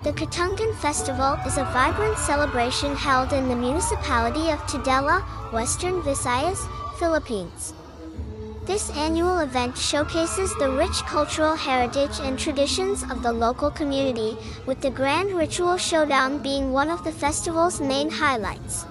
The Katunggan Festival is a vibrant celebration held in the municipality of Tudela, Western Visayas, Philippines. This annual event showcases the rich cultural heritage and traditions of the local community, with the Grand Ritual Showdown being one of the festival's main highlights.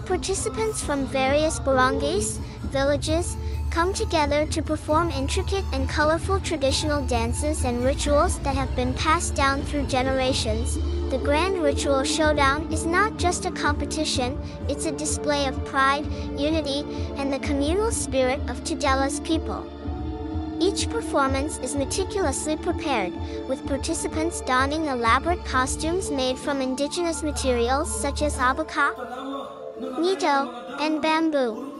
Participants from various barangays, villages, come together to perform intricate and colorful traditional dances and rituals that have been passed down through generations. The Grand Ritual Showdown is not just a competition, it's a display of pride, unity, and the communal spirit of Tudela's people. Each performance is meticulously prepared, with participants donning elaborate costumes made from indigenous materials such as abaca, nito, and bamboo.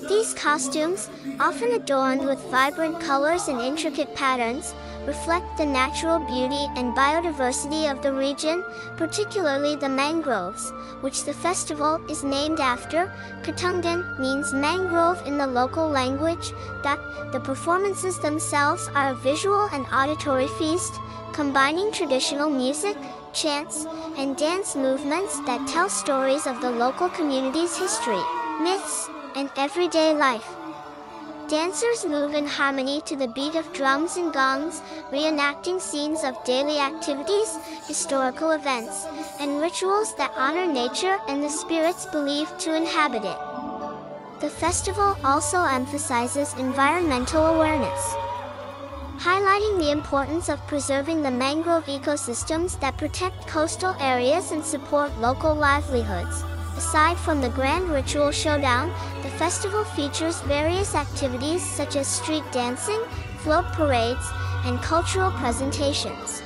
These costumes, often adorned with vibrant colors and intricate patterns, reflect the natural beauty and biodiversity of the region, particularly the mangroves, which the festival is named after. Katunggan means mangrove in the local language. That the performances themselves are a visual and auditory feast, combining traditional music, chants, and dance movements that tell stories of the local community's history, myths, and everyday life. Dancers move in harmony to the beat of drums and gongs, reenacting scenes of daily activities, historical events, and rituals that honor nature and the spirits believed to inhabit it. The festival also emphasizes environmental awareness, highlighting the importance of preserving the mangrove ecosystems that protect coastal areas and support local livelihoods. Aside from the Grand Ritual Showdown, the festival features various activities such as street dancing, float parades, and cultural presentations.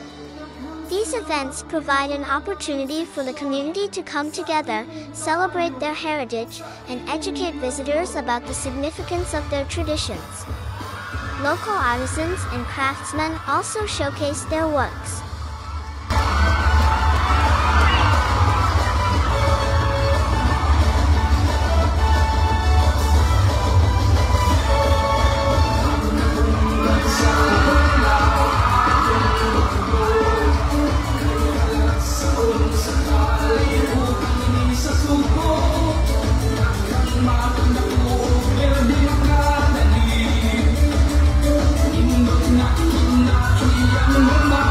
These events provide an opportunity for the community to come together, celebrate their heritage, and educate visitors about the significance of their traditions. Local artisans and craftsmen also showcase their works. Nindot nga kinaki ang mga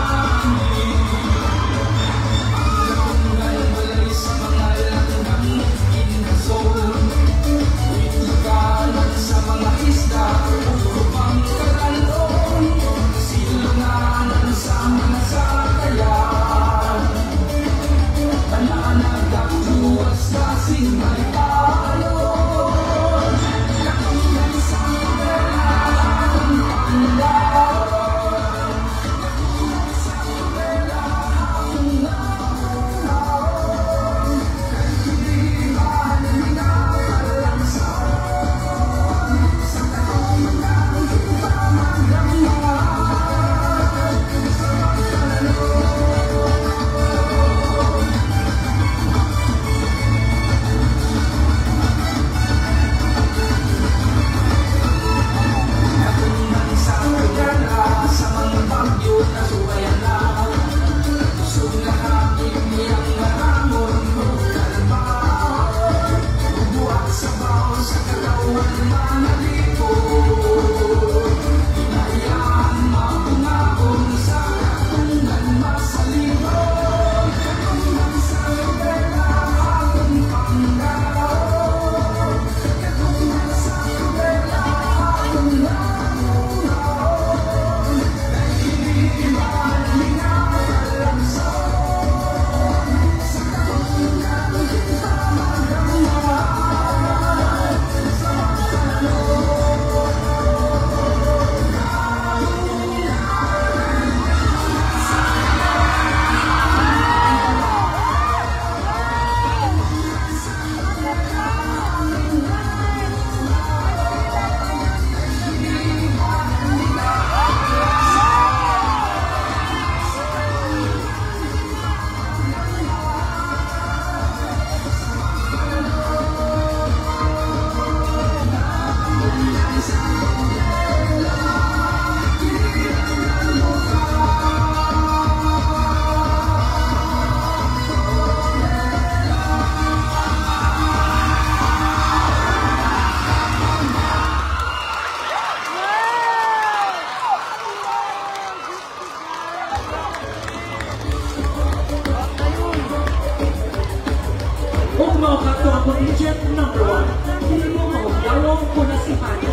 Mao ang contingent number 1. Tribo Magugyawong Punasihano.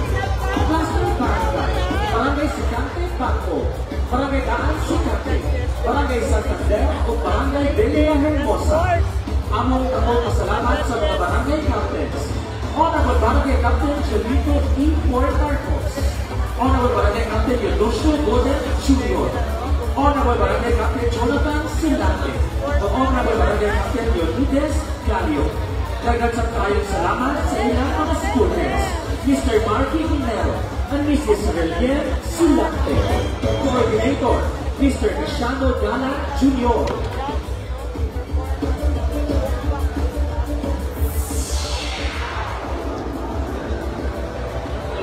Cluster Barangay. Barangay Sikante, Bangko. Barangay Daan, Sikante. Barangay Santander o Barangay Bella Hermosa. Among among pasalamat sa mga barangay captains. Honorable Barangay Captain Cholito E. Marcos. Honorable Barangay Captain Yodosio Gordon Jr. Honorable Barangay Captain Jonathan Silante. O Honorable Barangay Captain Leonides Galio. Daghan sa kayong salamat sa ilang mga school heads, Mr. Marky Ginero and Mrs. Relier Silante. Coordinator, Mr. Casiano Gala Jr.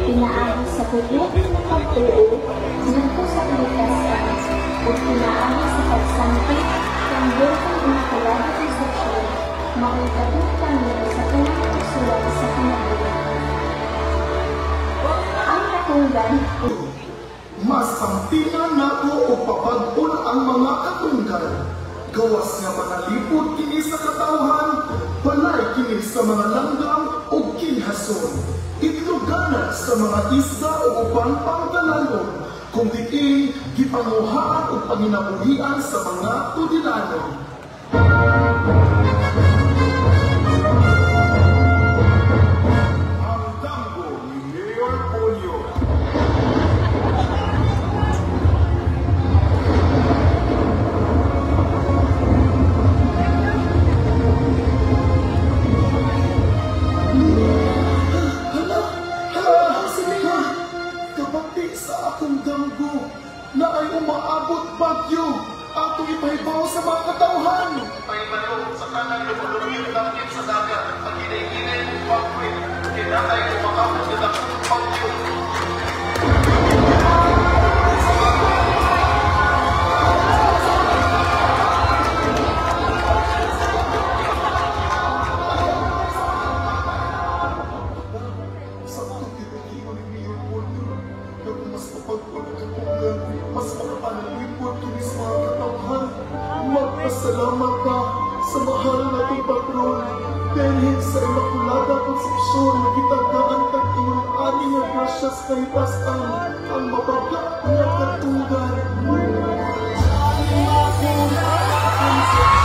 Pinaagi sa pugong nga pagtuo ngadto sa kaligtasan ug pinaagi sa pagsangpit kang Birhen Immaculada Concepcion mao'y katong pangulo sa tanang pagsulay sa kinabuhi. Ang katunggan Mas ampingan nako og papag-on ang mga katunggan. Gawas nga mga lipod kini sa katawhan, balay kini sa mga langgam ug kinhason. Itloganan sa mga isda o uban pangdalayon, kung diin gipanguhaan og panginabuhian sa mga tudilanon. Ang damgo ni Mayor Polio. Hala! Hala! Si Mayor! Kabati sa akong damgo na ay umaabot bagyo atong ipahibaw sa mga katawhan. Pahibalo sa tanang lumulupit dapit sa dagat, ang hinay-hinay ug pagwit, kay naay umaabot nga dakong bagyo. Sakto kinikingon ni Mayor Polio na kung mas mapag-on ang katunggan, mas makapanalipod kini sa mga katawhan. Magpasalamat ta sa mahal natong patron. Dahil sa Immaculada Concepcion, gitagaan tag ingon ani nga grasyas kahibas-an ang mabaga nga katunggan. Immaculada Concepcion.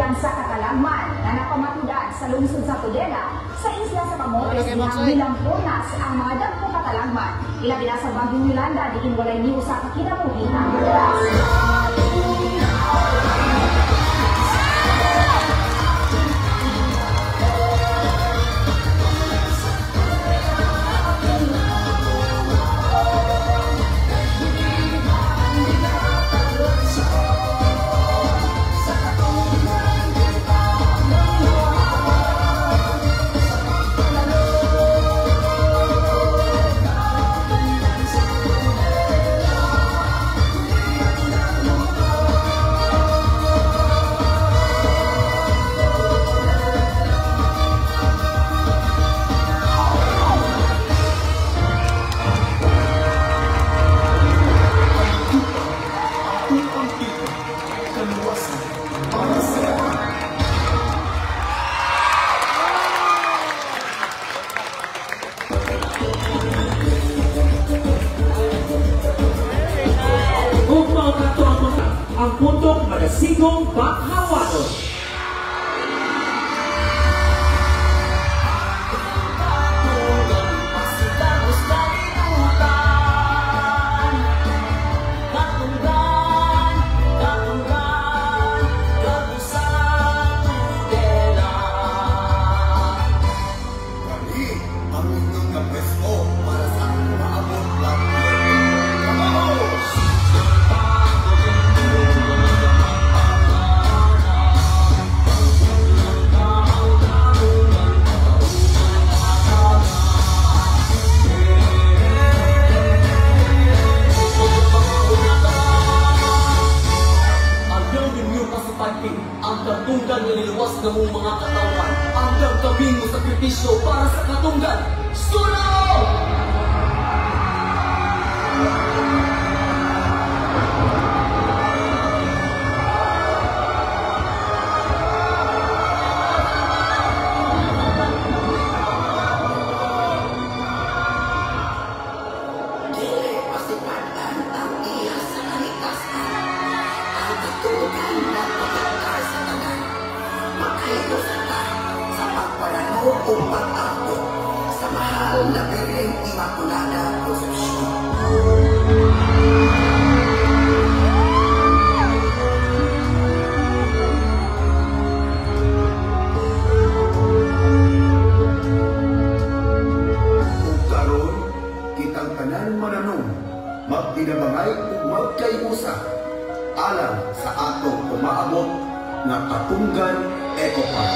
Gikan sa katalagman na napamatudan sa lungsod sa Tudela, sa isla sa Camotes, dihang nilampunas ang mga dagko katalagman. Ilabi na sa Bagyong Yolanda, diin walay ni usa ka kinabuhi ang gawas. Atong pagpita, kaluwasan para sa tanan. Ug mao kato ang pundok madasigong Bakhawanon. Kani ang inyong kapwesto para sa umaabot na trabaho. Ayaw ninyo kasupati ang katunggan nga niluwas na mong mga katawhan. Andam kami mo sakripisyo para sa katunggan. Sulong! Dili masipadlan ang iya sa kalikasan. Ang katunggan na protektar sa tanan. Makahigos ta sa pagparano o pag-ampo sa mahal na Birheng Immaculada Concepcion. Ug karon kitang tanan mananong, magtinabangay ug magkayusa alang sa atong umaabot nga Katunggan Eco Park.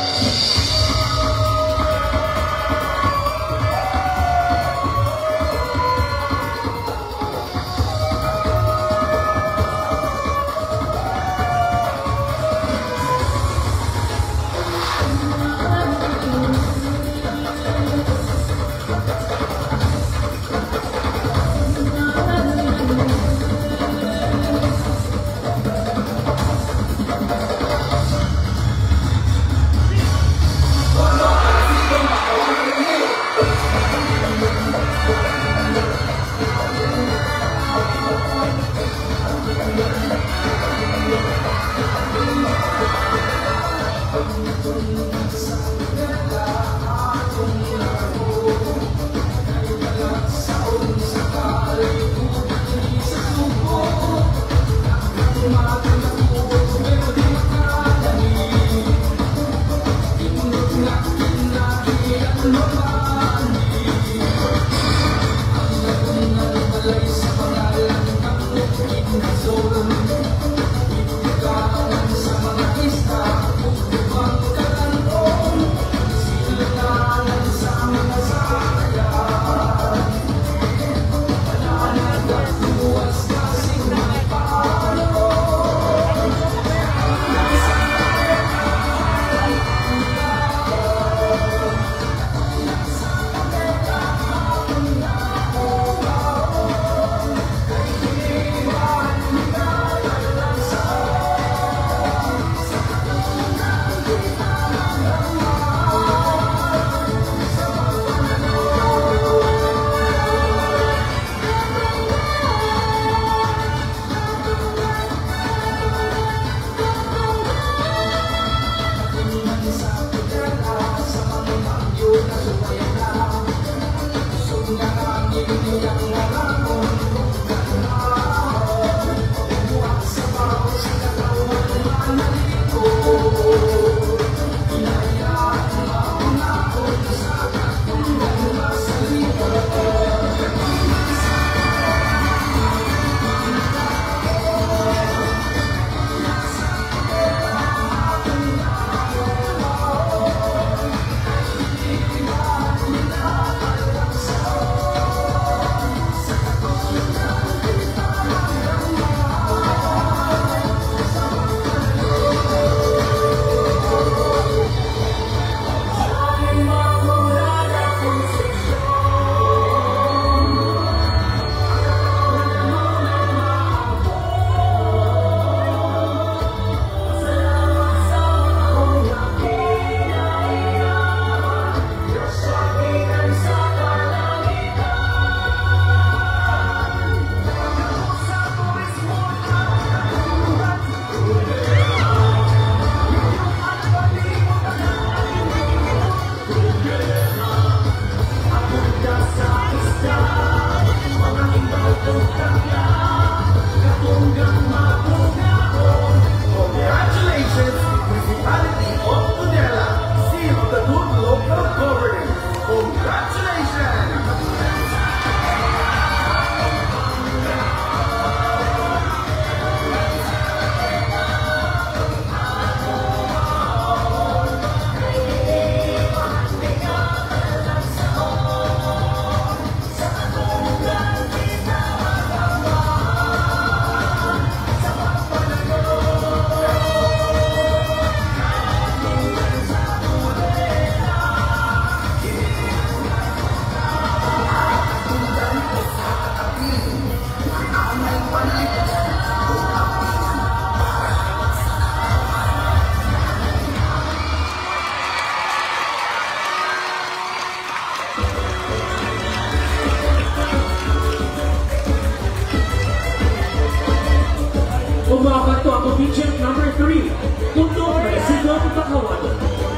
Umabot to ang contingent number 3. Tundo, Nagasigong, Bakawan.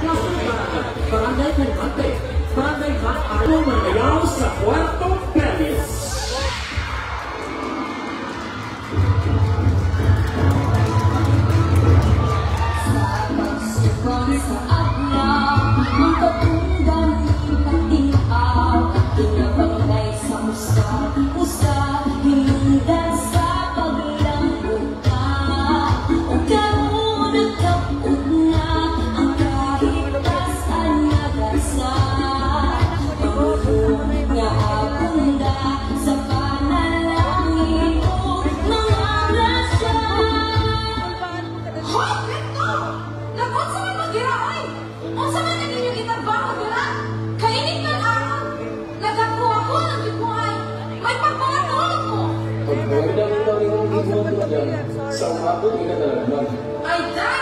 Cluster Barangay, Barangay Calmante, Barangay Mang-Arno, Manayaw sa Puerto Pelis. Sa pagsukan sa adlaw, ang katunggan ipatinaw, kinabangay sa usa-usa, hinungdan sa paglangkuta. O karon nagkabot na ang kahigtasan nga gasa. Pagulong nga abunda sa panalangin ug mga grasya. Hoy, Beto! Nag-unsa man magira, oy! Unsa man ang inyong gitrabaho dira? Kainit man aron. Nagakuha ko ng gyud mo ay. May pagpangatulog mo. Pagpagdang ikaw yung gibuhat mo sa umabot nga nalagman. Ay da!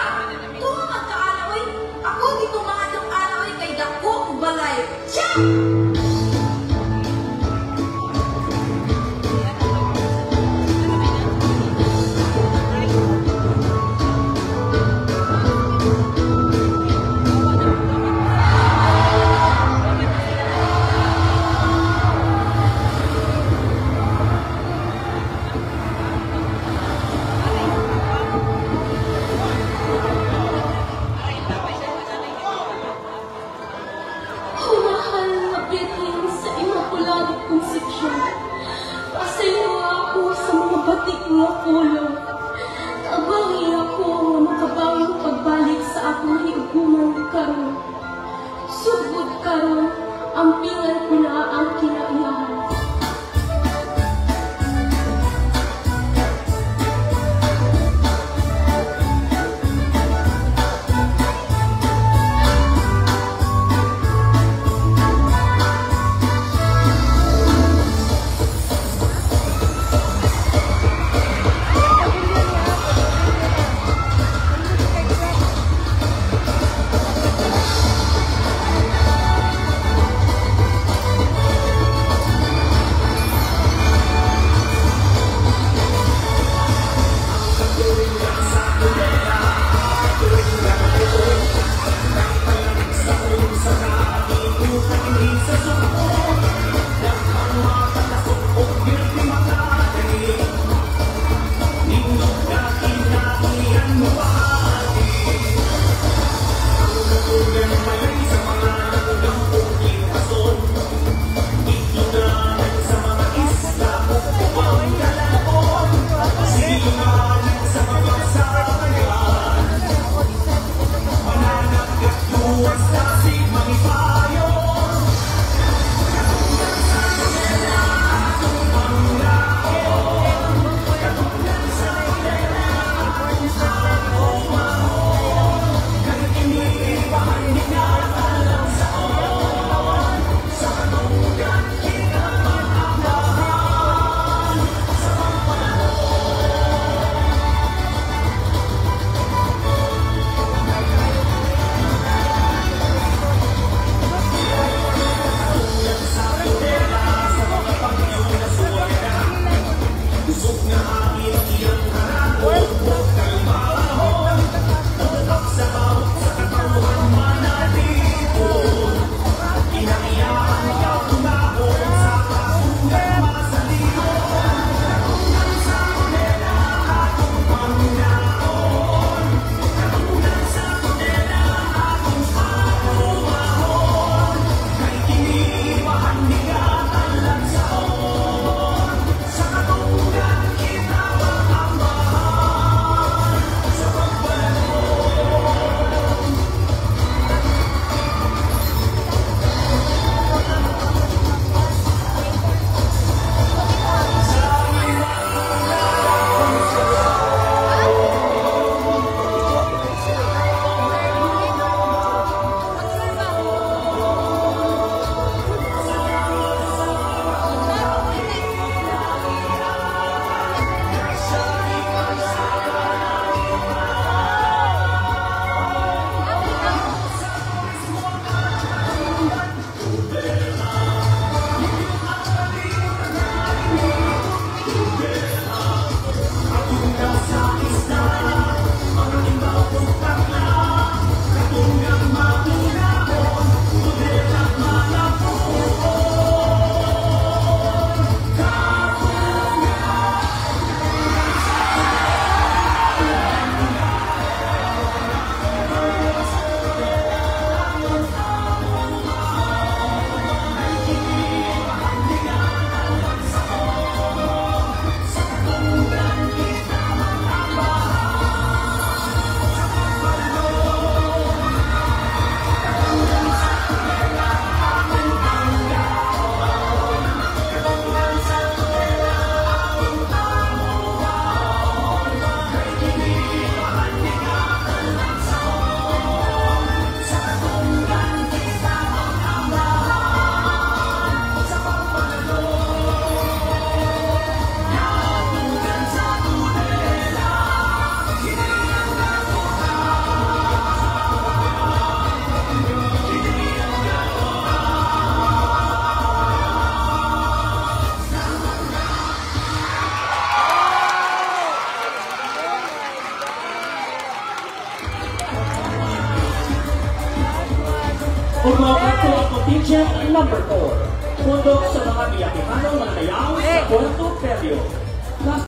Tungo magkaana, oy! Ako dito maadong ana, oy, kay dako og balay. Siya! Humahal nga Ug mao kadto ang contingent number 4. Pundok sa mga biyakihanong mga dayaw sa Puerto Perrio.